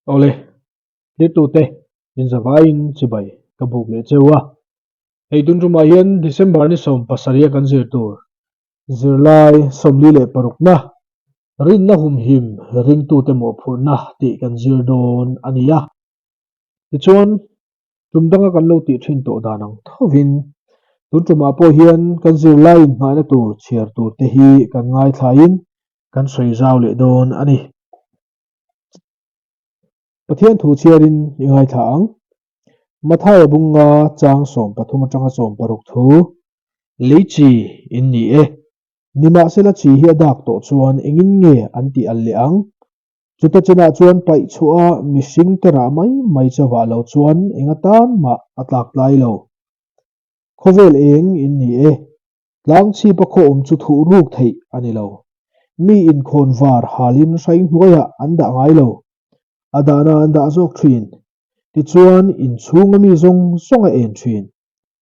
Awle, thirtute inzavaiin chibai ka buk leh cheu a. Hei tun tumah hian December ni 17 a kan zir tur zirlai 46na rinna humhim ringtute mawhphurhna tih kan zir dawn a ni a. Tichuan, tum danga kan lo tih thin tawh dan ang thovin tun tumah pawh hian kan zirlai innghaihna tur chhiar tur te hi kan ngaithlain kan sawi zau leh dawn a ni. Pathian thu chhiarin i ngaithla ang. Mathaia bunga chang 13 atanga 16 thu, Lei chi in ni e. Nimahsela chi hi a dak tawh chuan engin nge an tih al leh ang? Chuta chenah chuan paih chhuah a mihring te rah mai mai chauhah lo chuan eng atan mah a tlak tlai lo. Khawvel eng in ni e. Tlang chhipa khaw awm chu thuh ruk theih a ni lo. Mi inkhawn var halin hrai hnuaiah an dah ngai lo. A dahna an dah zawk thin. Tichuan, inchhunga mi zawng zawng a en thin.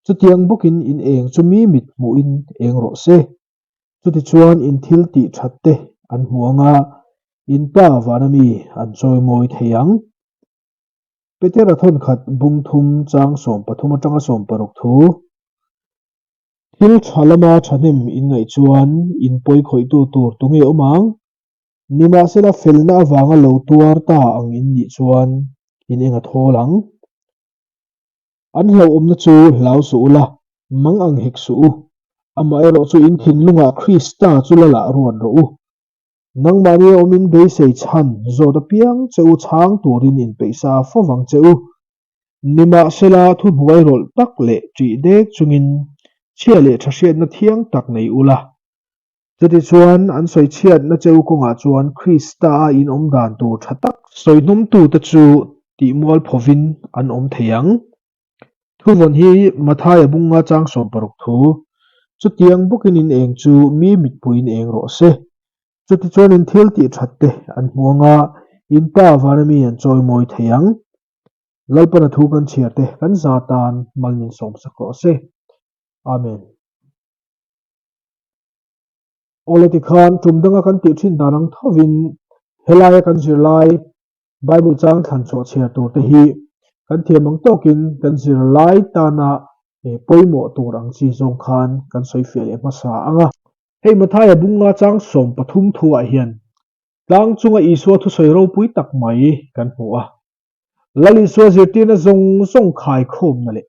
Chutiang bawkin in eng chu mi mit hmuhin eng rawh se. Chutichuan in thil tih that te an hmu ang a, in pa vana mi an chawimawi thei ang. Petera thawnkhat bung thum chang 13 atanga 16 thu. Thil tha lama thahnem in ngaih chuan in pawi khawihtu tur tunge awm ang? Nimahsela felna avanga lo tuar ta ang in nih chuan in eng a thawl ang? An hlauhawmna chu hlau suh ula, mang ang hek suh u. Amaherawh chu in thinlungah Krista chu la lah ruat rawh u. Nangmahni a awmin beisei chhan zawt apiang che u chhang turin inpeihsa fo vang che u. Nimahsela thuhnuai rawlh tak leh ṭih dek chungin chhia leh ṭha hriatna thiang tak nei ula. Chutichuan an sawi chhiatna cheu kawngah chuan Krista a inawm dan tur ṭha tak sawihnawmtute chu tihmual phovin an awm thei ang. Thuvawn hi Mathaia bunga chang 16 thu, Chutiang bawkin in eng chu mi mitpuiin eng rawh se. Chutichuan in thil tih ṭhat te an hmu anga in pa vana mi an chawimawi thei ang. Lalpana thu kan chhiar te kan za tan mal min sawm sak rawh se. Amen. Awle tikhan tum danga kan tih thin dan ang thovin helaia kan zirlai Bible chang thlan chhuah chhiar tur te hi kan thiam ang tawkin kan zirlai tana pawimawh tur ang chi zawng khan kan sawi fiah leh hmasa ang a. Hei Mathaia bunga chang 13 thuah hian tlang chunga Isua thusawi ropui tak mai kan hmu a. Lal Isua zirtirna zawng zawng khaikhawmna leh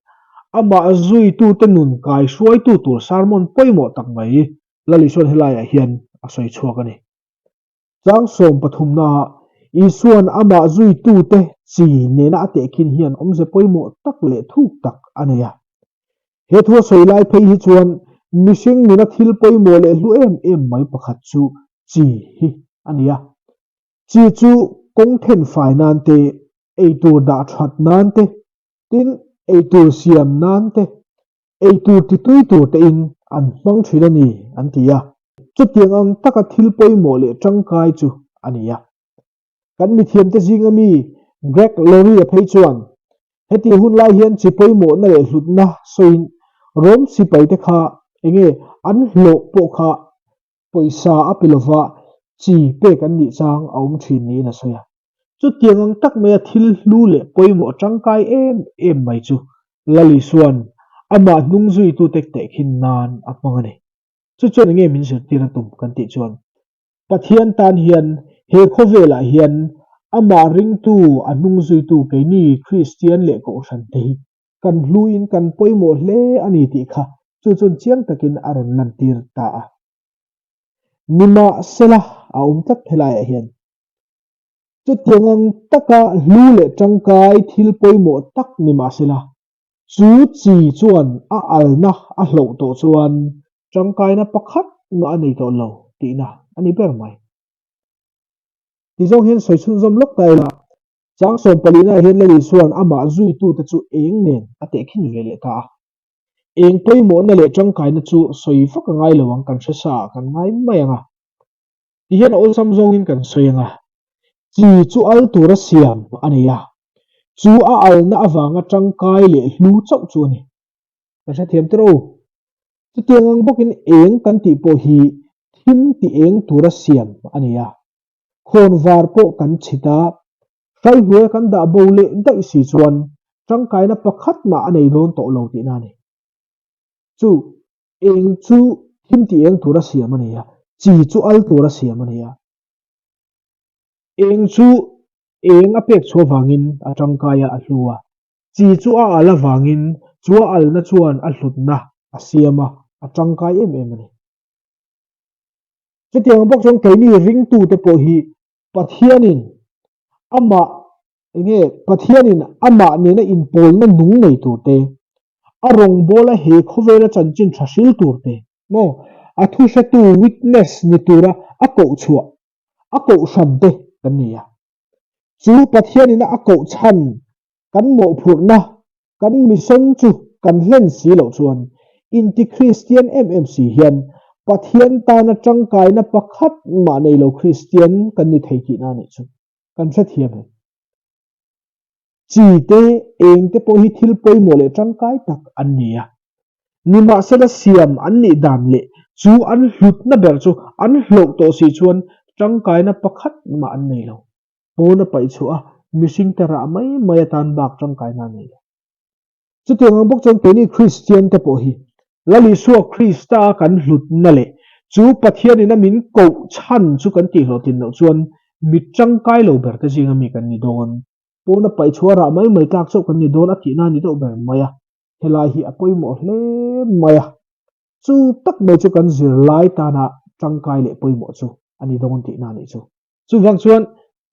amah zuitute nun kaihruaitu tur sermon pawimawh tak mai Lal Isua'n helaiah hian a sawi chhuak a ni. Chang 13naah Isua'n amah zuitute chi nena a tehkhin hian awmze pawimawh tak leh thuk tak a nei a. He thu a sawi lai phei hi chuan mihring nuna thil pawimawh leh hlu em em mai pakhat chu chi hi a ni a. Chi chu kawng then fai nan te, eitur dah that nan te, tin eitur siam nan te, eitur titui tur tein an hmang thin a ni an ti a. Chutiang ang taka thil pawimawh leh tangkai chu a ni a. Kan mithiamte zinga mi Greg Laurie-a phei chuan heti hun lai hian chi pawimawhna leh hlutna sawiin Rom sipaite kha enge an hlawh pawh kha pawisa a pe lova chi pek an nih chang a awm thin niin a sawi a. Chutiang ang tak maia thil hlu leh pawimawh tangkai em em mai chu Lal Isua'n amah hnung zuitute tehkhin nan a hmang a ni. Chu chuan enge min zirtir a tum kan tih chuan Pathian tan hian he khawvelah hian amah ringtu a hnung zuitu keini Kristian leh Kohhran te hi kan hluin kan pawimawh hle a ni tih kha chu chuan chiang takin a rawn lantir ta a. Nimahsela a awm tlat helaiah hian chutiang ang taka hlu leh tangkai thil pawimawh tak nimahsela chu chi chuan a alna a hloh tawh chuan tangkaina pakhat mah a nei tawh lo tihna a ni ber mai. Tizawng hian sawi chhunzawm lawk ta ila, chang 14 ah hian Lali chuan amah zuitute chu eng nen a tehkhin ve leh ta a. Eng pawimawhna leh tangkaina chu sawi vak a ngai lo ang kan hre sa ah kan ngai mai ang a. Tihian a awlsam zawngin kan sawi ang a, chi chu al tura siam a nei a, chu a alna avanga tangkai leh hlu chauh chu a ni. Kan hrethiam tawh u. Chutiang ang bawkin eng kan tih pawh hi thim ti eng tura siam a ni a, khawn var pawh kan chhit a, Hrai hnuaia kan dah bo leh daih si chuan tangkaina pakhat mah a nei dawn tawh lo tihna a ni. Chu eng chu thim ti eng tura siam a ni a, chi chu al tura siam a ni a. Eng chu eng a pek chhuah vangin a tangkai a, a hlu a. Chi chu a al avangin chu a alna chuan a hlutna a siam a, a tangkai em em a ni. Chutiang bawk chuan keini ringtute pawh hi Pathianin amah enge Pathianin amah nena inpawlna nung nei turte, a rawngbawla he khawvela chanchin tha hril turte maw, a thuhretu witness ni tura a koh chhuah, a kohhran te kan ni a. Chu Pathianina a koh chhan kan mawhphurhna, kan mission chu kan hlen si loh chuan inti-Kristian em em si hian Pathian tana tangkaina pakhat mah nei lo Kristian kan ni thei tihna a nih chu kan hrethiam em? Chi te, eng te pawh hi thil pawimawh leh tangkai tak an ni a. Nimahsela siam an nih dan leh chu an hlutna ber chu an hloh tawh si chuan tangkaina pakhat mah an nei lo. Pawn a paih chhuah a, mihring te rah mai mai atan bak tangkaina a nei lo. Chutiang ang bawk chuan keini Kristian te pawh hi Lal Isua Krista a kan hlutna leh chu Pathianin a min koh chhan chu kan tihhlawhtlin loh chuan mi tangkai lo ber te zinga mi kan ni dawn. Pawn a paih chhuah a rah mai mai tlak chauh kan ni dawn a tihna a ni deuh ber mai a, helai hi a pawimawh hle mai a. Chu tak mai chu kan zirlai tana tangkai leh pawimawh chu a ni dawn tihna a nih chu. Chuvang chuan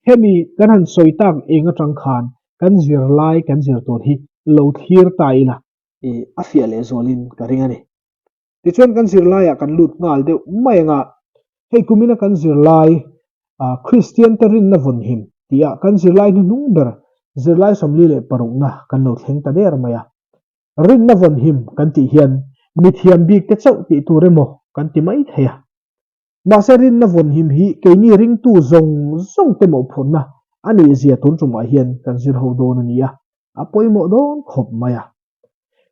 hemi kan han sawi tak eng atang khan kan zirlai kan zir tur hi lo thlir ta ila. A fiah leh zualin ka ring a ni. Tichuan kan zirlaiah kan lut nghal deuh mai anga hei kumina kan zirlai Kristian te rinna vawnhim tih ah kan zirlai hnuhnung ber zirlai 46na kan lo thleng ta der mai a. Rinna vawnhim kan tih hian mithiam bik te chauh tih tur emaw kan ti mai thei a. Mahse rinna vawnhim hi keini ringtu zawng zawng te mawhphurhna a nih zia tun tumah hian kan zir ho dawn a ni a, a pawimawh dawn khawp mai a.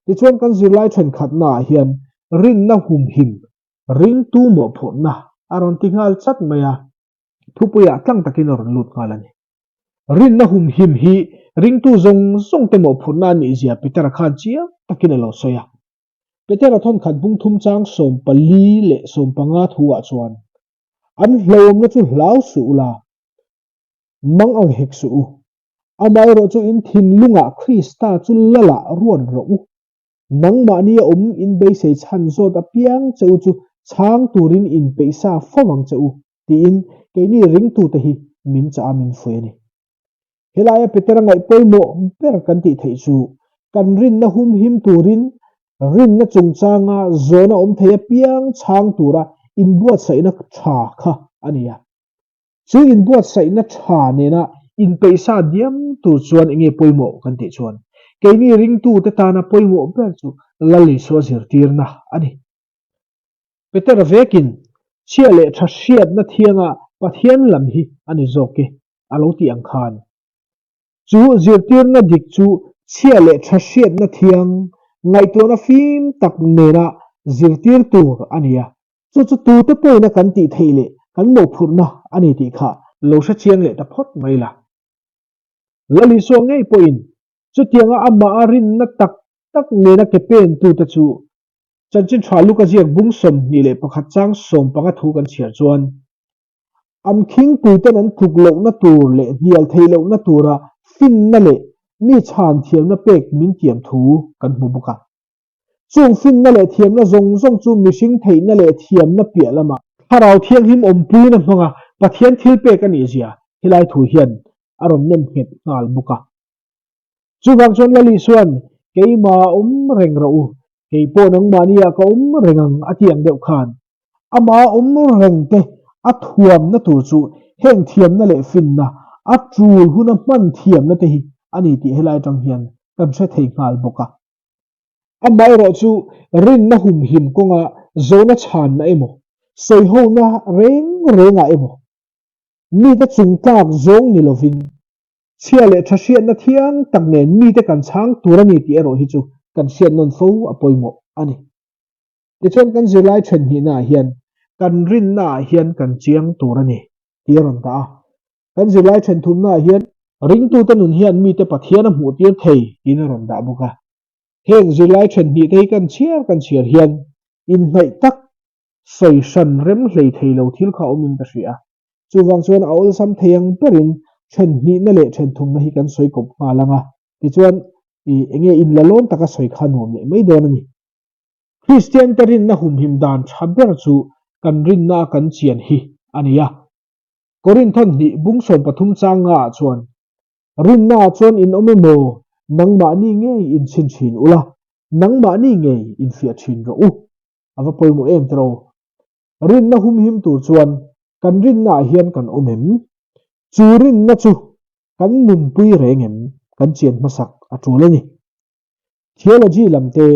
Tichuan kan zirlai thenkhatna ah hian rinna humhim ringtu mawhphurhna a rawn ti nghal chat mai a, thupuiah tlang takin a rawn lut nghal a ni. Rinna humhim hi ringtu zawng zawng te mawhphurhna a nih zia Petera khan chiang takin a lo sawi a. Petera thawnkhat bung thum chang 14 leh 15 thu-ah chuan, An hlauhawmna chu hlau suh ula, mang ang hek suh u. Amaherawh chu in thinlungah Krista chu lalah ruat rawh u. Nangmahni a awm in beisei chhan zawt apiang che u chu chhang turin in peihsa fo ang che u, tiin keini ringtute hi min chah a min fuih a ni. Helaia Petera ngaih pawimawh ber kan tih theih chu kan rinna humhim turin rinna chungchanga zawhna awm thei apiang chhang tura inbuatsaihna tha kha a ni a. Chu inbuatsaihna tha nena inpeihsa diam tur chuan enge pawimawh kan tih chuan keini ringtute tana pawimawh ber chu Lal Isua zirtirna a ni. Petera vekin chhia leh tha hriatna thianga Pathian lam hi a ni zawk e. a lo tih ang khan. Chu zirtirna dik chu chhia leh tha hriatna thiang, ngaihtuahna fim tak nena zirtir tur a ni a. Chu chu tute pawina kan tih theih leh kan mawhphurhna a ni tih kha lo hre chiang leh ta phawt mai la. Lal Isua ngei pawhin chutianga amah a rinna tak tak nena ke pentute chu Chanchin Tha Luka ziak bung 21 chang 15 thu kan chhiar chuan An khingpuiten an tluk lohna tur leh hnial theih lohna tura finna leh mi chhan thiamna pek min tiam thu kan hmu bawk a. Chung finna leh thiamna zawng zawng chu mihring theihna leh thiamna piah lamah Thlarau Thianghlim awmpuina hmanga Pathian thil pek a nih zia helai thu hian a rawn nem nghet nghal bawk a. Chuvang chuan Lali chuan, Keimah awm reng rawh u, kei pawh nangmahni ah ka awm reng ang a ti ang deuh khan. Amah awm reng te a thuamna tur chu heng thiamna leh finna, a tul huna hman thiamna te hi a ni tih helai atang hian kan hre thei nghal bawk a. Amaherawh chu rinna humhim kawnga zawhna chhanna emaw, sawihona reng rengah emaw, mite chungtlak zawng ni lovin, Chhia leh tha hriatna thiang tak nen mite kan chhang tur a ni tih erawh hi chu kan hriat nawn fo a pawimawh a ni. Tichuan kan zirlai then hnihnaah hian kan rinnaah hian kan chiang tur a ni tih a rawn dah a. Kan zirlai then thumnaah hian Ringtute nun hian mite Pathian a hmuhtir thei tiin a rawn dah bawk a. Heng zirlai then hnih te hi kan chhiar kan chhiar hian inhnaih tak sawi hran rem hlei thei lo thil kha awmin ka hria. Chuvang chuan a awlsam thei ang berin then hnihna leh then thumna hi kan sawi kawp nghal ang a, tichuan i enge inlalawm taka sawi kha nuam leh mai dawn a ni. Kristiante rinna humhim dan tha ber chu kan rinna a kan chian hi a ni a. Korinthon hnih bung 13 chang nga ah chuan, Rinna ah chuan in awm emaw, nangmahni ngei in chhin thin ula, nangmahni ngei in fiah thin rawh u. A va pawimawh em tiraw? Rinna humhim tur chuan kan rinna ah hian kan awm em? Chu rinna chu kan nunpui reng em? Kan chian hmasak a tul a ni. Theology lam te,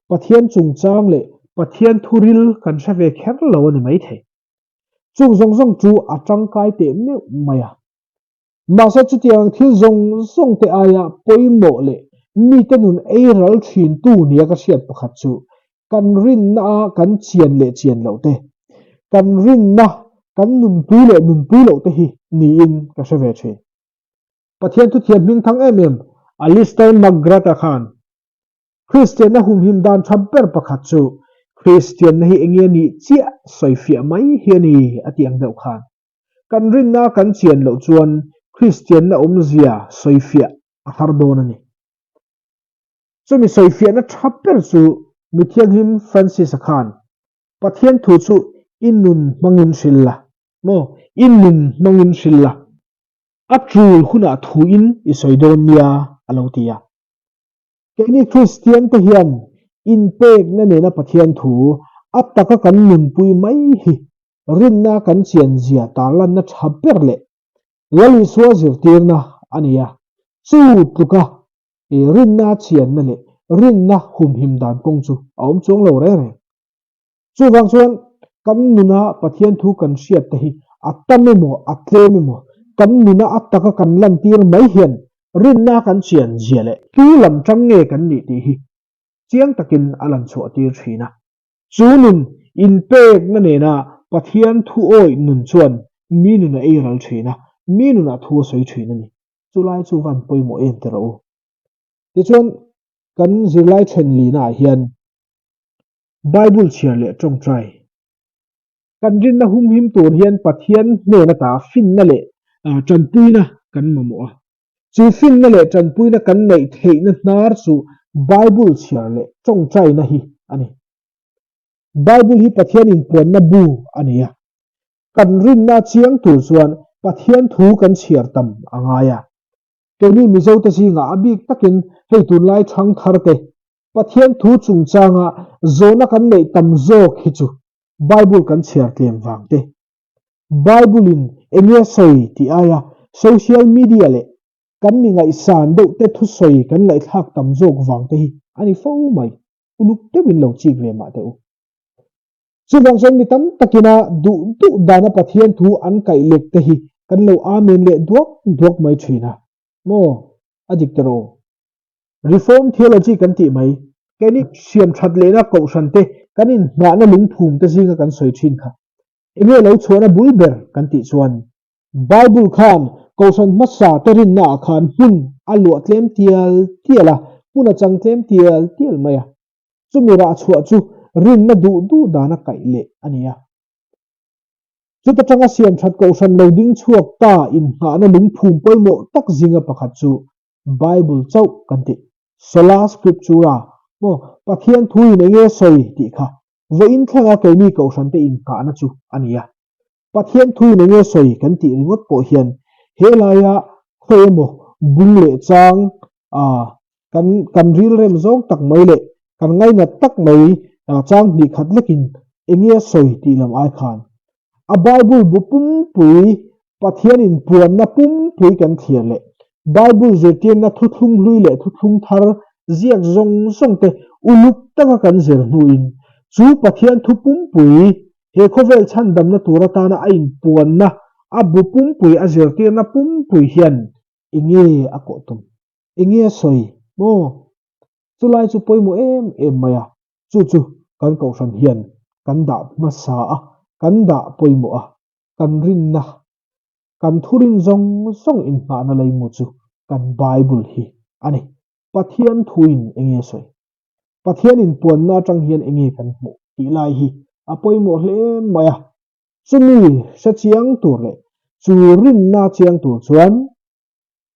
Pathian chungchang leh Pathian thuril kan hre ve kher lo a ni maithei. Chung zawng zawng chu a tangkai teh meuh mai a. Mahse chutiang thil zawng zawng te aia pawimawh leh mite nun ei ral thin tu nia ka hriat pakhat chu kan rinna a kan chian leh chian loh te, kan rinna kan nunpui leh nunpui loh te hi niin ka hre ve thin. Pathian thuthiam hmingthang em em Alistair McGrath-a khan Kristianna humhim dan tha ber pakhat chu Kristianna hi enge nih chiah sawifiah mai hi a ni a tih ang deuh khan kan rinna kan chian loh chuan Kristianna awmzia sawifiah a har dawn a ni. Chumi sawifiahna tha ber chu Mithianghlim Francis-a khan Pathian thu chu i nun hmangin hrilh la maw, i nun hmangin hrilh la. A tul hunah thuin i sawi dawn nia, a lo ti a. Keini Kristian te hian inpekna nena Pathian thu a taka kan nunpui mai hi rinna kan chian zia tarlanna tha ber leh Lal Isua zirtirna a ni a. Chu tluka rinna chianna leh rinna humhim dan kawng chu a awm chuang lo reng reng. Chuvang chuan kan nuna Pathian thu kan hriat te hi a tam emaw a tlem emaw kan nuna a taka kan lantir mai hian rinna kan chian zia leh tu lam tang nge kan nih tih hi chiang takin a lan chhuah tir thin a. Chu nun inpekna nena Pathian thu awih nun chuan mi nun a ei ral thin a, mi nunah thu a sawi thin a ni. Chulai chu van pawimawh em teh rawh u. Tichuan kan zirlai then lina ah hian Bible chhiar leh tawngtai. Kan rinna humhim tur hian Pathian hnen ata finna leh tanpuina kan mamawh a. Chu finna leh tanpuina kan neih theihna hnar chu Bible chhiar leh tawngtaina hi a ni. Bible hi Pathian inpuanna bu a ni a. Kan rinna chiang tur chuan Pathian thu kan chhiar tam a ngai a. Keini Mizote zingah a bik takin hei tunlai thangtharte Pathian thu chungchanga zawhna kan neih tam zawk hi chu Bible kan chhiar tlem vang te, Bible in enge sawi tih aia social media leh kan mi ngaihsan deuh te thusawi kan ngaihthlak tam zawk vang te hi a ni fo mai, uluk deuhin lo chik ve mah teh u. Chuvang chuan mi tam takina duh duh dana Pathian thu an kaih lek te hi kan lo amen leh duak duak mai thin a, maw a dik ta rawh. Reform theology kan tih mai. Keini siam that lehna kohhran te kan inhnahna lungphum te zinga kan sawi thin kha. Enge lo chhuahna bul ber kan tih chuan. Bible khan kohhran hmasa te rinna ah khan hmun a luah tlem tial tial a, hmun a chang tlem tial tial mai a. Chumi rah chhuah chu rinna duh duh dana kaih leh a ni a. Chuta tanga siam that kohhran lo ding chhuak ta inhnahna lungphum pawimawh tak zinga pakhat chu Bible chauh kan tih. Sola Scriptura, maw, Pathian thu in enge sawi tih kha vawiin thlenga keini kohhran te inngahna chu a ni a. Pathian thu in enge sawi kan tih ringawt pawh hian he laia khawi emaw bung leh chang a kan kan rilrem zawng tak mai leh kan ngainat tak mai chang hnih khat lekin enge sawi tih lam ai khan A Bible bu pumpui, Pathian inpuanna pumpui kan thlir leh Bible zirtirna thuthlung hlui leh thuthlung thar ziak zawng zawng te uluk taka kan zir hnuin chu Pathian thu pumpui, he khawvel chhandamna tur atana a inpuanna a bu pumpui a zirtirna pumpui hian enge a kawh tum? Enge a sawi maw? Chulai chu pawimawh em em mai a. Chu chu kan kohhran hian kan dah hmasa a, kan dah pawimawh a, kan rinna. Kan thurin zawng zawng inngahna leimu chu kan Bible hi a ni. Pathian thuin enge sawi? Pathian inpuanna atang hian enge kan hmuh tih lai hi a pawimawh hle mai a. Chumi hre chiang tur leh chu rinna chiang tur chuan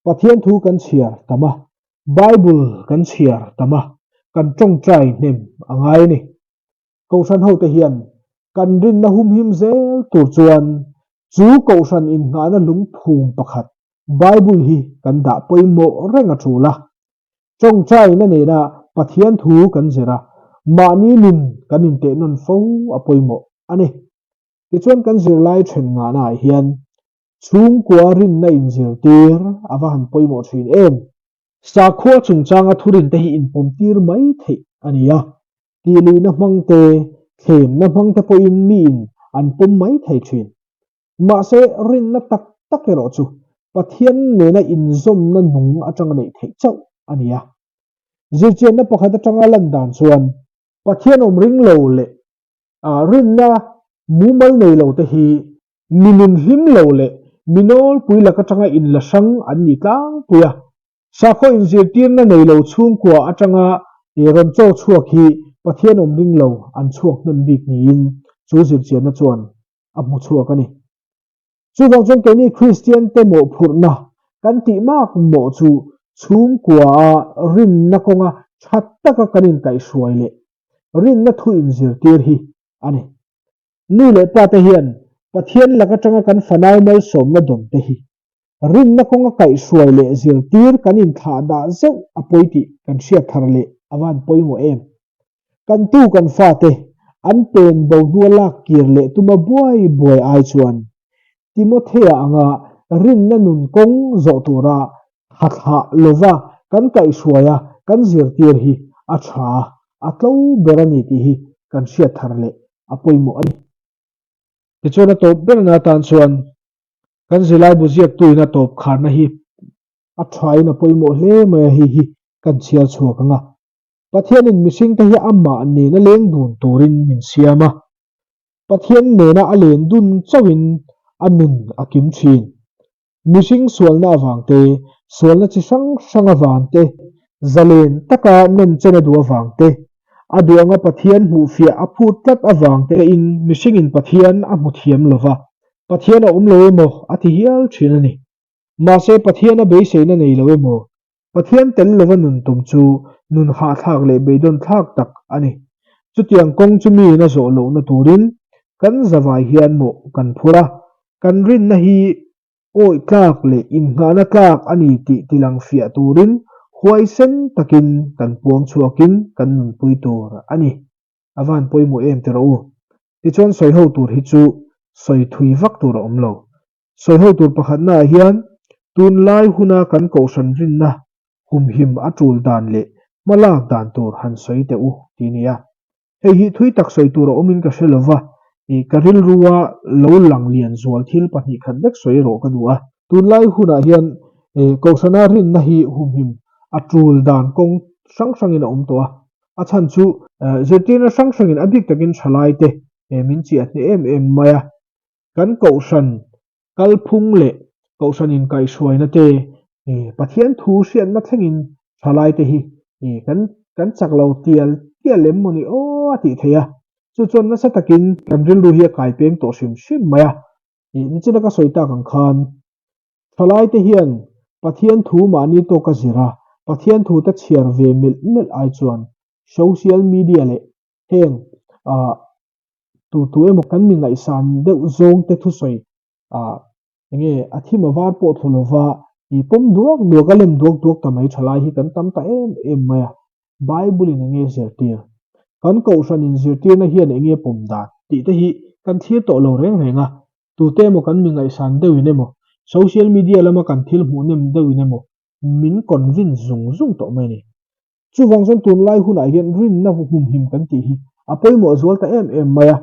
Pathian thu kan chhiar tam a, Bible kan chhiar tam a, kan tawngtai hnem a ngai a ni. Kohhran hote hian kan rinna humhim zel tur chuan chu kohhran innghahna lungphum pakhat Bible hi kan dah pawimawh reng a tul a. Tawngtaina nena Pathian thu kan zir a, mahni nun kan inteh nawn fo a pawimawh a ni. Tichuan kan zirlai then ngahnaah hian chhungkua rinna inzirtir a va han pawimawh thin em! Sakhua chungchanga thurinte hi inpawmtir mai theih a ni a, tihluihna hmang te, thlemna hmang te pawhin miin an pawm mai thei thin. Mahse, rinna tak tak erawh chu Pathian nena inzawmna nung atanga neih theih chauh a ni a. Zirchianna pakhat atanga lan dan chuan Pathian awm ring lo leh rinna mumal nei lo te hi mi nun hlim lo leh mi nawlpui lak atanga inla hrang an ni tlangpui a. Sakhaw inzirtirna nei lo chhungkua atanga rawn chaw chhuak hi Pathian awm ring lo an chhuak hnem bik niin chu zirchianna chuan a hmu chhuak a ni. Chuvang chuan keini Kristian te mawhphurhna kan tih mak mawh chu chhungkua a rinna kawnga tha taka kan inkaihhruai leh rinna thu inzirtir hi a ni. Nu leh pa te hian Pathian lak atanga kan fanau malsawmna dawn te hi rinna kawnga kaihhruai leh zirtir kan inthlah dah zeuh a pawi tih kan hriat thar leh a van pawimawh em. Kan tu kan fate an pen bo hnua lak kir leh tuma buai buai ai chuan Timothea anga rinna nun kawng zawh tura tha thlah lova kan kaihhruai a kan zirtir hi a tha a tlo ber a ni tih hi kan hriat thar leh a pawimawh a ni. Tichuan a tawp berna atan chuan kan zirlaibu ziaktuin a tawp kharna hi a thain a pawimawh hle mai a, hei hi kan chhiar chhuak ang a. Pathianin mihringte hi amah nena leng dun turin min siam a, Pathian nena a len dun chauhin a nun a kim thin. Mihring sualna avang te, sualna chi hrang hrang avang te, zalen taka nawmchen a duh avang te, a duh anga Pathian hmuhfiah a phut tlat avang te in mihringin Pathian a hmu thiam lo va, Pathian a awm lo emaw a ti hial thin a ni. Mahse Pathian a beiseina nei lo emaw Pathian tel lova nun tum chu nun hahthlak leh beidawn thlak tak a ni. Chutiang kawng chu miin a zawh lohna turin kan zavai hian mawh kan phur a, kan rinna hi awih tlak leh innghahna tlak a ni tih tilang fiah turin huaisen takin kan puang chhuakin kan nunpui tur a ni. A van pawimawh em ti rawh u. Tichuan sawiho tur hi chu sawi thui vak tur a awm lo. Sawiho tur pakhatnaah hian tunlai huna kan kohhran rinna humhim a tul dan leh hmalak dan tur han sawi teh u ti a ni a. Hei hi thui tak sawi tur a awmin ka hre lova, ih ka rilrua lo lang lian zual thil pahnihkhat vek sawi erawh ka duh a. Tunlai hunah hian kohhrana rinna hi humhim a tul dan kawng hrang hrangin a awm tawh a. A chhan chu zirtirna hrang hrangin a bik takin thalaite min chiah hneh em em mai a. Kan kohhran kalphung leh kohhran inkaihhruaina te, Pathian thu hriatna thlengin thalaite hi kan kan chak lo tial tial em maw ni aw a tih theih a. Chu chuan nasa takin kan rilru hi a kai peng tawh hrim hrim mai a. Nichina ka sawi tak ang khan thalaite hian Pathian thu mahni tawka zir a, Pathian thu te chhiar ve melh melh ai chuan social media leh heng Tu tu emaw kan mi ngaihsan deuh zawng te thusawi ah enge a thim a var pawh thlu lova i pawm duak duak a lem duak duak ta mai tha lai hi kan tam ta em em mai a. Bible in enge zirtir? Kan kohhran in zirtirna hian enge pawm dan? Tih te hi kan thlir tawh lo reng reng a, tute emaw kan mi ngaihsan deuh in emaw, social media lama kan thil hmuh nem deuh in emaw min convince zung zung tawh mai a ni. Chuvang chuan tunlai hunah hian rinna humhim kan tih hi a pawimawh zual ta em em mai a,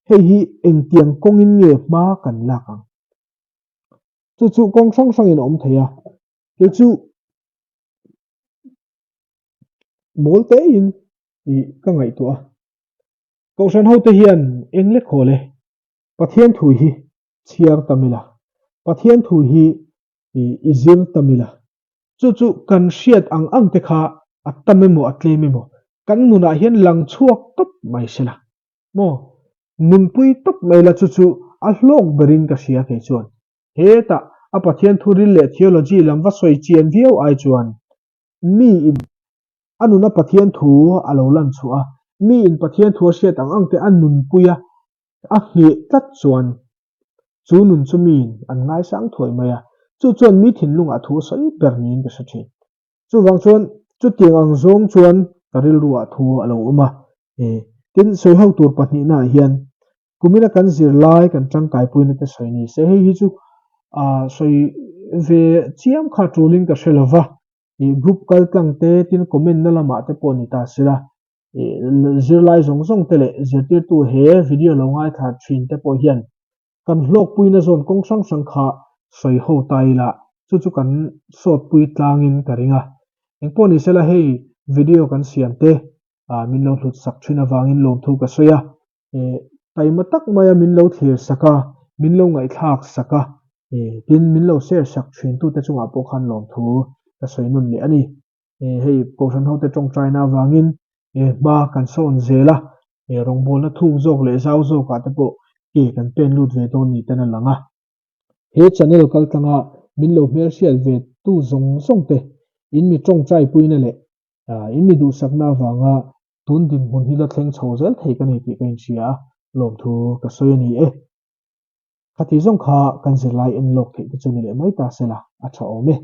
hei hi engtiang kawngin nge hma kan lak ang? Chu chu kawng hrang hrangin a awm thei a, kei chu mawl tein ih ka ngaihtuah a. Kohhran hote hian eng lek haw le? Pathian thu hi chhiar tam ila. Pathian thu hi i zir tam ila. Chu chu kan hriat ang ang te kha a tam emaw a tlem emaw kan nunah hian lang chhuak tawp mai se la maw? Nunpui tawp mai la chu chu a hlawk berin ka hria kei chuan. Hetah a Pathian thu ril leh theology lam va sawi chian viau ai chuan miin a nuna Pathian thu a lo lan chhuah a, miin Pathian thu a hriat ang ang te a nunpui a, a ngheh tlat chuan chu nun chu miin an ngaisang thuai mai a, chu chuan mi thinlungah thu a sawi ber niin ka hre thin. Chuvang chuan chutiang ang zawng chuan ka rilruah thu a lo awm a, tin sawi ho tur pahnihnaah hian kumina kan zirlai kan tangkaipuina te sawi ni se, hei hi chu sawi ve chiam kha tulin ka hre lova, group kal tlang te tin comment na lamah te pawh ni ta sela, zirlai zawng zawng te leh zirtirtu he video lo ngaithla thin te pawh hian kan hlawkpuina zawn kawng hrang hrang kha sawi ho ta ila chu chu kan sawtpui tlangin ka ring a. Engpawh ni sela hei video kan siam te min lo hlut sak thin avangin lawmthu ka sawi a, taima tak maia min lo thlir sak a, min lo ngaihthlak sak a, tin min lo share sak thin tute chungah pawh khan lawmthu ka sawi nawn leh a ni. Hei Kohhran hote tawngtaina avangin hma kan sawn zel a, rawngbawlna thuk zawk leh zau zawkah te pawh ke kan pen lut ve dawn ni ten a lang a. He channel kaltlanga min lo hmelhriat ve tu zawng zawng te in mi tawngtai puina leh in mi duhsakna avanga tun dinhmun hi la thleng chho zel thei ka ni tih ka inhria a, lawmthu ka sawi a ni e. Khati zawng kha kan zirlai en lawk theih te chu ni leh mai ta sela a tha awm e.